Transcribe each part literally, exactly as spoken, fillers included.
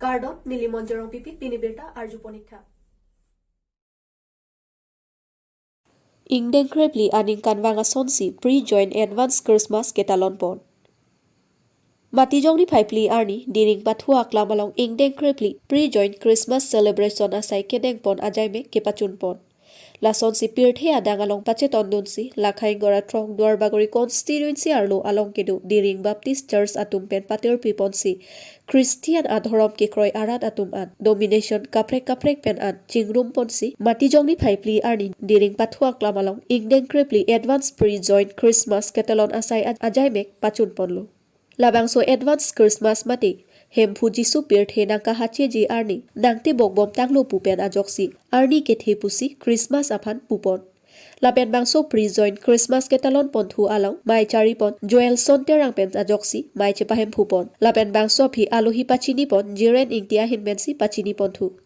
Kardom, neli Monjorong Pipi, pini birta arjupon ik tha. Ingdeng krephli aningkanvang asonsi pre-joint advance Christmas ketalonpon. Matijong niphai phli arni Diring Pathu Aklam along ingdeng krephli pre-joint Christmas celebration asai kedengpon ajaimek kepachunpon. Lasonsi pirthe adang along pachetondunsi, Lakhaing Goratrong Duarbagori constituency arlo along kedo Diring Baptist Church atum pen patirpiponsi, Christian adhorom kekroi arat atum an domination kaprek kaprek pen an chingrumponsi, Matijong niphai phli arni Diring Pathu Aklam along ingdeng krephli advance pre-joint Christmas ketalon asai a-, ajaimek pachunponlo. Labangso advance Christmas mate Hemphu Jisu pirthe nangkahacheji arni nangtebokbomtanglo pu pen ajoksi, arni kethe pusi Christmas aphan pupon. Lapen bangso pre-joint Christmas ketalonponthu along mei charipon Joelson Terang pen ajoksi mei chepahemphupon. Lapen bangso aphi alohi pachinipon Jiren Ingti ahin pensi pachiniponthu.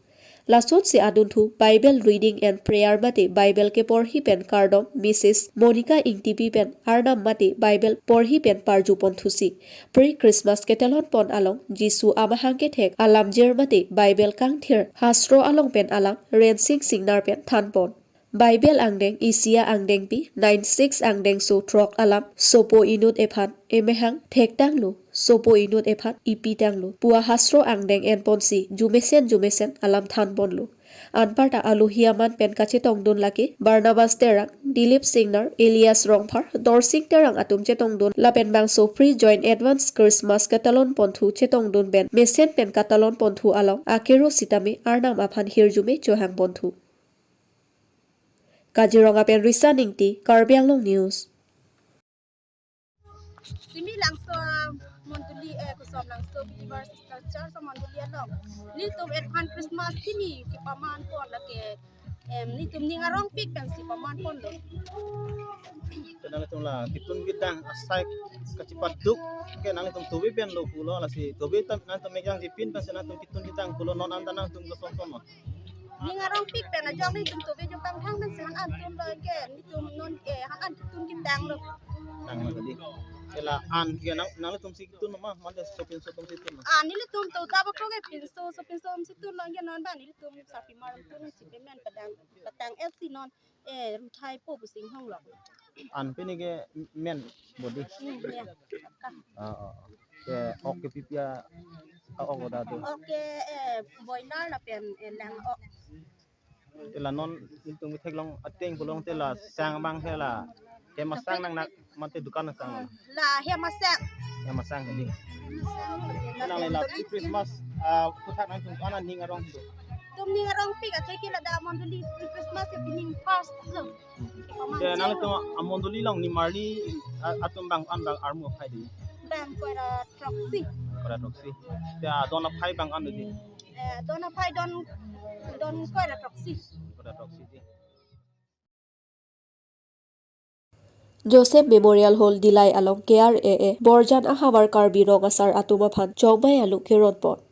Lasonsi adunthu Bible reading and prayer mate Bible keporhi pen kardom Missus Monica Ingtipi pen arnam mate Bible porhi pen parjuponthusi, pre-Christmas ketalonpon along Jisu amahang kethek alamjir mate Bible kangthir hastro along pen alam Rensing Singnar pen thanpon. Bible angdeng isi a-angdengpi nine six angdengso throk alam, sopo inut ephan emehang thektanglo, sopo inut ephan ipitanglo pu ahastro angdeng enponsi jumesen jumesen alam thanponlo. Anparta alohi aman pen kachetongdun lake Barnabas Terang, Dilip Singnar, Elias Rongphar, Dorsing Terang atum chetongdun lapen bangso pre-joint advance Christmas ketalonponthu chetongdun pen mesen pen katalonponthu along akero sitame arnam aphan hirjume chohangponthu. Kaziranga pen Risa Ingti, Karbi Anglong News. Simi Langso mondoli, eh, Kusom Langso Believers Church mondoli along nelitum advance Christmas simi kepamanpon lake, em, nelitum ning arongpik pensi pamanponlo. Te nanglitum la ketun ketang asai kachepaduk ke nanglitum tobe penlo pulo, lasi tobe tam nanglitum megang jipin pensi nanglitum ketun ketang pulo, non anta nanglitum kosonson lo. Ning arongpik pen ajok nelitum tobe jopang thang pensi han-an tunlo ke nelitum non, eh, han-an ketun ketanglo. Tanglo tadi. Ke la-an ke nang, nanglitum si ketun ma, mate sopinso atum si tun ma? Ah, nelitum to taba kroke pinso, sopinso atum si tunlo ke non ba nelitum sarpimar atum si pemen padang, patang el si non, eh, ruthai po busing hong lo. An pini ke men bodi. Hmm, ya. Ah, ah, ah. Ke ok ke pipia, ah, ok oda tu. Ok, eh, boiler lapen, eh, lang ok. Te la non nelitum theklong ateng pulong te la sang abang he la. Ke masang nangnak mate dukan sang. La hem asang. Hem asang tadi. Hem asang. Nang le la Christmas, ah, aphuthak nangtum ana ning arong do? Nelitum ning arongpik athe ke ladak amondoli Christmas ke pining first lo. Te nanglitum amondoli along nimarli, ah, atum bang an bang armu aphai di? Bang kroi ra throksi. Kroi ra throksi. Te adon aphai bang an di? Eh, don aphai don, don kroi ra throksi. Kroi ra throksi di. Joseph Memorial Hall Dillai along K R A A Borjan ahavar Karbi Rong Asar atum aphan Chongmei alo keronpon.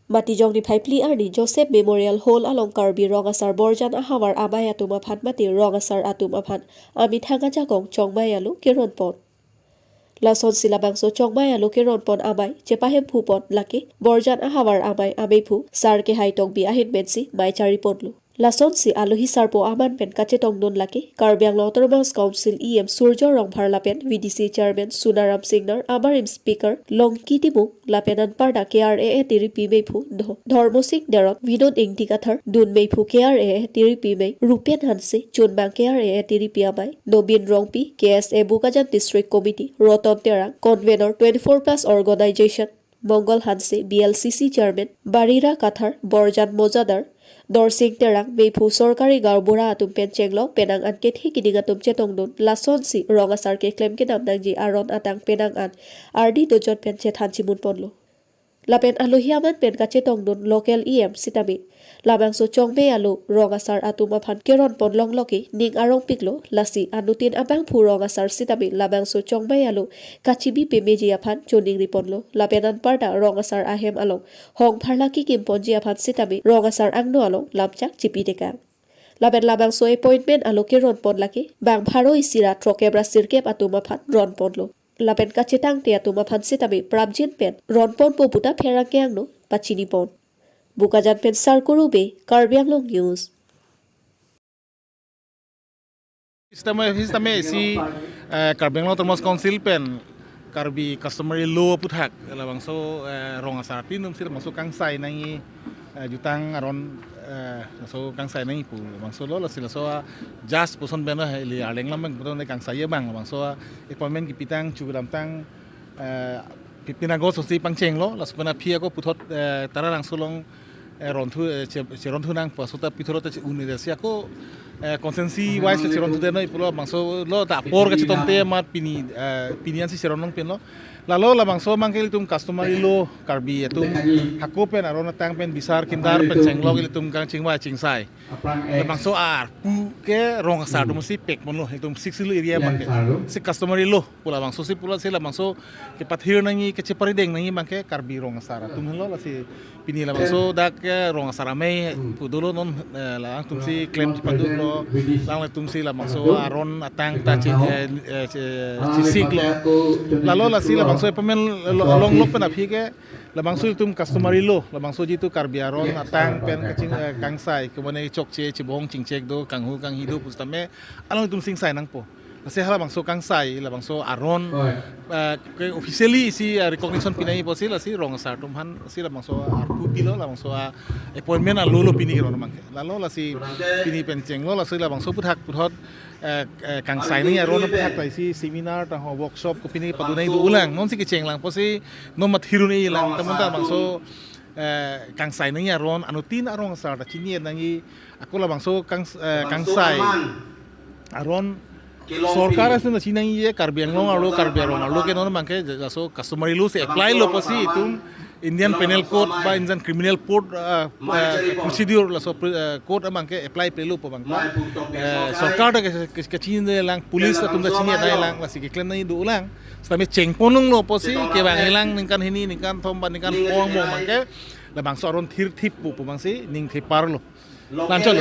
Matijong niphai phli arni Joseph Memorial Hall along Karbi Rong Asar Borjan ahavar amei atum aphan mate Rong Asar atum aphan amethang ajakong Chongmei alo keronpon. Lasonsi labangso Chongmei alo keronpon amei chepahemphupon lake Borjan ahavar amei ameiphu Sar Kehai Tokbi ahin pensi mei chariponlo. Lasonsi alohi sarpo aman pen kachetongdun lake Karbi Anglong Autonomous Council E M Surjya Rongphar lapen V D C Chairman Sunaram Singnar, abarim Speaker Longki Timung, lapen anparta K R A A tiripi meiphu Dho-, Dhormo Sing Teron, Vinod Ingti Kathar, dun meiphu K R A A tiripi mei Rupen Hanse, chunbang K R A A tiripi amei Nobin Rongpi, K S A Bokajan District Committee Roton Terang, Convener twenty-four plus Organization Mongol Hanse, B L C C Chairman Barira Kathar, Borjan Mojadar, Dorsing Terang, meiphu sorkari gaonbura atum pen chenglok penang an kethe kining atum chetongdun, lasonsi Rong Asar keklem kedam nangji aron atang penang an ardi dojot pen chethan chimunponlo. Lapen alohi aman pen kachetongdun local E M sitame labangso Chongmei alo Rong Asar atum aphan keronpon longlo ke ning arongpiklo, lasi anuttin abangphu Rong Asar sitame labangso Chongmei alo kachibi pemeji aphan choningriponlo, lapen anparta Rong Asar ahem along hong pharla kekimponji aphan sitame Rong Asar angno along lamchak chipitekang. Lapen labangso appointment alo keronpon lake bang pharo isi ra throkkep ra sirkep atum aphan ronponlo. lapen kachetangte atum aphan sitame prapjin pen ronponpo puta pherangke angno pachinipon. Bokajan pen Sarkuru Bey, Karbi Anglong News. Sitame, sitame isi, eh, Karbi Anglong Autonomous Council pen Karbi Customary Law aputhak labangso, eh, rong asar tin atum si labangso kangsai nangji, eh, jutang aron, eh, laso kangsai nangji pu labangso lo, lasi laso a-just puson pen lo, ili arleng lam pen puton kangsai abang labangso a-appointment kipitang chu kedamtang, eh, fifteen August si pangchenglo, laso pen aphi ako puthot, eh, Taralangso along, eh, ronthu, eh, che-, cheronthu nang pu aso ta puthot ta che-un-e si ako, eh, constituency wise cheronthu detnoi pulo, labangso lo ta apor kachetongte amat pini, eh, pini ansi cheron nangpinlo. Lalo labangso abangke ilitum customary law Karbi atum hako pen aron atang pen bisar kindar pen chenglok ilitum kangchingvai chingsai. Labangso arpu ke rong asar atum si pekponlo, ilitum Sixth Schedule area abangke. Si customary law pu labangso si pulo, si labangso kepathir nangji, kacheparideng nangji abangke Karbi rong asar atum henlo, lasi pini labangso dak ke rong asar amei pu dolo, non, eh, la atum si klem chepaduklo, alanglitum si labangso aron atang ta che, eh, eh, che, chesiklo. Lalo lasi labangso appointment lo, longlok pen aphi ke labangso ilitum customary law, labangso jitu Karbi aron atang pen kaching, eh, kangsai, kemane chokche, chibong chingchek do, kanghu kanghi do pusitame alanglitum si ingsai nangpo. Lasi halabangso kangsai, labangso aron, eh, ke officially isi, eh, recognition pinai apotsi lasi rong asar atum aphan si labangso arpu pilo, labangso a-appointment alo lo pini keron abangke. Lalo lasi pini pen chenglo, lasi labangso aputhak puthot, eh, eh, kangsai nangji aron aputhak ta isi seminar ta ho workshop kopine padunai do-ulang, nonsi kechenglang apotsi non mathirun-elang, ta bonta labangso, eh, kangsai nangji aron, anuttin arong asar ta chini nangji, ako labangso kangs-, eh, kangsai aron sorkar ason ta chinangji, Karbi Anglong arlo, Karbi arong arlo ke non abangke laso customary law si apply lo apotsi itum Indian Penal Code ba Indian Criminal Code, ah, ah, procedure laso pre-, ah, code abangke apply pelo pu abangke. Eh, sorkar ta ke, ke, kechinilang, police atum ta chinine lang, lasi keklem nangji do-ulang. Sitame chengponlonglo apotsi kevang-elang ningkan hini, ningkan thom ba ningkan pho mo abangke labangso aron thirthippo pu abangsi ning theparlo. Lancholo.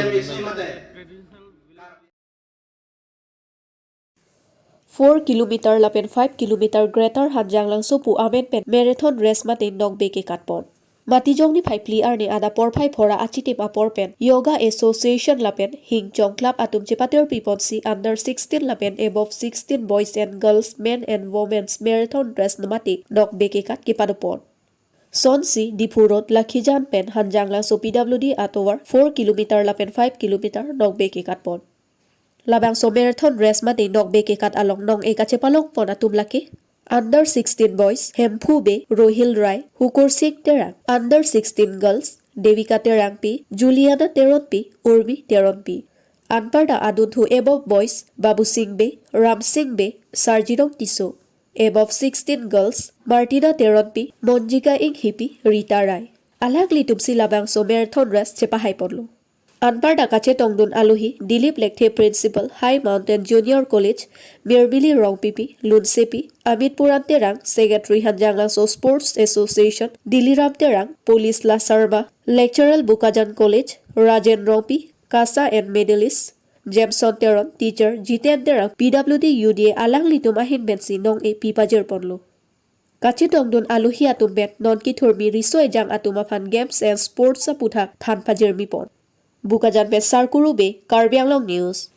Four kilometer lapen five kilometer Greater Hanjanglangso pu amen pen marathon race mate nokbe kekatpon. Matijong niphai phli arni adap porphai phora achitim apor pen Yoga Association lapen Hingchong Club atum chepatirpiponsi under sixteen lapen above sixteen boys and girls, men and women's marathon race mate nokbe kekat kepadopon. Sonsi Diphu Road Lakhijan pen Hanjanglangso P W D atovar four kilometer lapen five kilometer nokbe kekatpon. Labangso marathon race mate nokbe kekat along nong-e kachepalongpon atum lake under sixteen boys, Hemphu Bey, Rohil Rai, Hukur Sing Terang, under sixteen girls, Devika Terangpi, Juliana Teronpi, Urmi Teronpi. Anparta adunthu above boys, Babu Sing Bey, Ram Sing Bey, Sarjirong Tisso. Above sixteen girls, Martina Teronpi, Monjika Inghipi, Rita Rai. Alanglitumsi labangso marathon race chepahaiponlo. Anparta kachetongdun alohi Dilip Lekthe, Principal, High Mountain Junior College, Mirmili Rongpipi, Lunsepi, Amit Puran Terang, Secretary Hanjanglangso Sports Association, Diliram Terang, Police La Sarma, Lecturer Bokajan College, Rajen Rongpi, KASA and Medalist, Jameson Teron, Teacher, Jiten Terang, P W D U D A alanglitum ahin pensi nong-e pipajirponlo. Kachetongdun alohi atum pen non kethurmi riso ejang atum aphan games and sports aputhak than pajirmipon. Bokajan pen Sarkuru Bey, Karbi Anglong News.